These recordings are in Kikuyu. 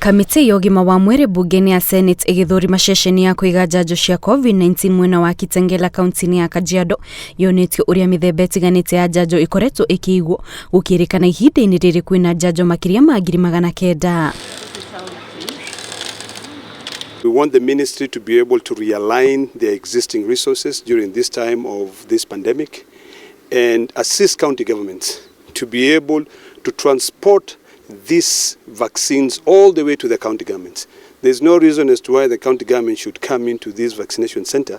Kamĩtĩ ya ũgima wa mwĩrĩ mbunge-inĩ ya Senate ĩgĩthũrima ceceni ya kũiga njanjo cia COVID-19 mwena wa Kitengela kaunti-inĩ ya Kajiado yonetio ũrĩa mĩthemba ĩtiganĩte ya njanjo ĩkoretwo ĩkĩigwo gũkĩrĩkana ihinda-inĩ rĩrĩ kwĩna njanjo makĩria ma 900,000. We want the ministry to be able to realign their existing resources during this time of this pandemic and assist county governments to be able to transport these vaccines all the way to the county governments. There's no reason as to why the county government should come into this vaccination center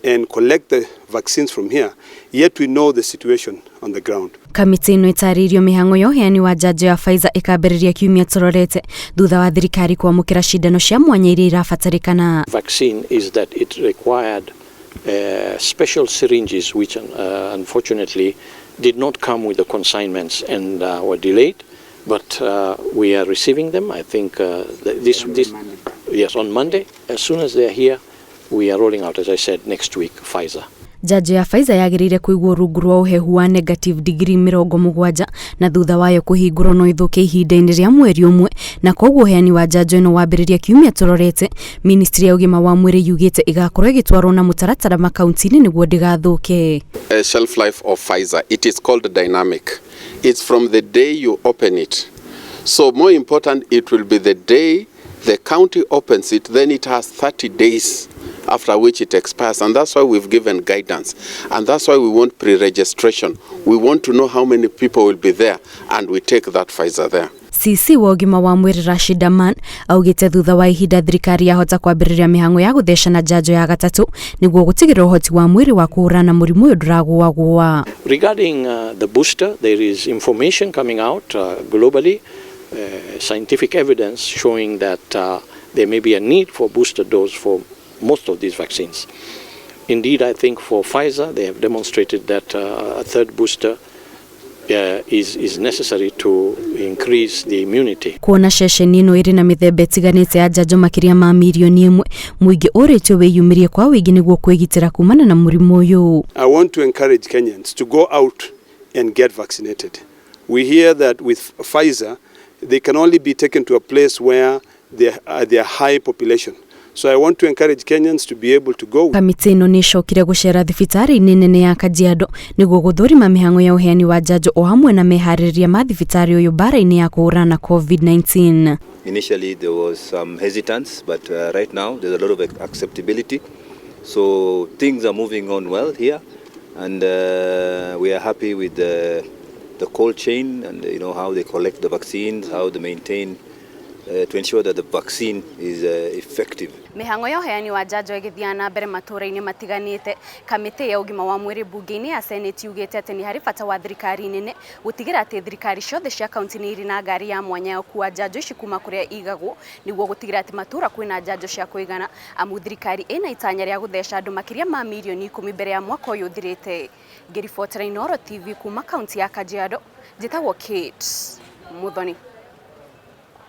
and collect the vaccines from here, yet we know the situation on the ground. Kamĩtĩ ĩno ĩtarĩirio mĩhang'o ya ũheani wa njanjo ya Pfizer ĩkambĩrĩria kiumia tũrorete thutha wa thirikari kwamũkĩra cindano cia mwanya iria irabatarĩkana. Vaccine is that it required special syringes which unfortunately did not come with the consignments and were delayed, but we are receiving them. I think this yes, on Monday. As soon as they are here, we are rolling out, as I said, next week, Pfizer. Njanjo ya Pfizer yagĩrĩire kũigwo rungu rwa ũhehu wa negative digiri 70 na thutha wayo kũhingũrwo no ĩthũke ihinda-inĩ rĩa mweri ũmwe, na koguo ũheani wa njanjo ĩno wambĩrĩria kiumia tũrorete. Ministry ya ũgima wa mwĩrĩ yugĩte ĩgakorwo ĩgĩtwarwo na mũtaratara makaunti-inĩ nĩguo ndĩgathũke. A shelf life of Pfizer, it is called dynamic. It's from the day you open it. So more important, it will be the day the county opens it, then it has 30 days after which it expires. And that's why we've given guidance. And that's why we want pre-registration. We want to know how many people will be there, and we take that Pfizer there. CC wa ũgima wa mwĩrĩ Rashid Aman augĩte thutha wa ihinda thirikari yahota kwambĩrĩria mĩhang'o ya gũthecana njanjo ya gatatũ nĩguo gũtigĩrĩra ũhoti wa mwĩrĩ wa kũhũrana na mũrimũ ũyũ ndũragũagũa. Regarding the booster, there is information coming out globally, scientific evidence showing that there may be a need for booster dose for most of these vaccines. Indeed, I think for Pfizer, they have demonstrated that a third booster is necessary to increase the immunity. Kuona ceceni ĩno ĩrĩ na mĩthemba ĩtiganĩte ya njanjo makĩria ma 1 million, mũingĩ ũrĩtio wĩyumĩrie kwa wĩingĩ nĩguo kwĩgitĩra kumana na mũrimũ ũyũ. I want to encourage Kenyans to go out and get vaccinated. We hear that with Pfizer, they can only be taken to a place where there are high population. So I want to encourage Kenyans to be able to go. Kamĩtĩ ĩno nĩ ĩcokire gũcera thibitarĩ-inĩ nene ya Kajiado nĩguo gũthũrima mĩhang'o ya ũheani wa njanjo o hamwe na meharĩrĩria ma thibitarĩ ũyũ mbara-inĩ ya kũhũrana na COVID-19. Initially there was some hesitance, but right now there's a lot of acceptability. So things are moving on well here, and we are happy with the cold chain and how they collect the vaccines, how they maintain to ensure that the vaccine is effective. Mĩhang'o ya ũheani wa njanjo ĩgĩthiaga na mbere matũũra-inĩ matiganĩte. Kamĩtĩ ya ũgima wa mwĩrĩ mbunge-inĩ ya Senate yugĩte atĩ nĩ harĩ bata wa thirikari nene gũtigĩra atĩ thirikari ciothe cia kaunti nĩ irĩ na ngari ya mwanya ya gũkua njanjo ici kuma kũrĩa igagwo nĩguo gũtigĩra atĩ matũũra kwĩna njanjo cia kũigana, amu thirikari ĩna itanya rĩa gũtheca andũ makĩria ma 10 million mbere ya mwaka ũyũ ũthirĩte. Ngĩribotera Inooro TV kuma kaunti ya Kajiado, njĩtagwo Kate Muthoni.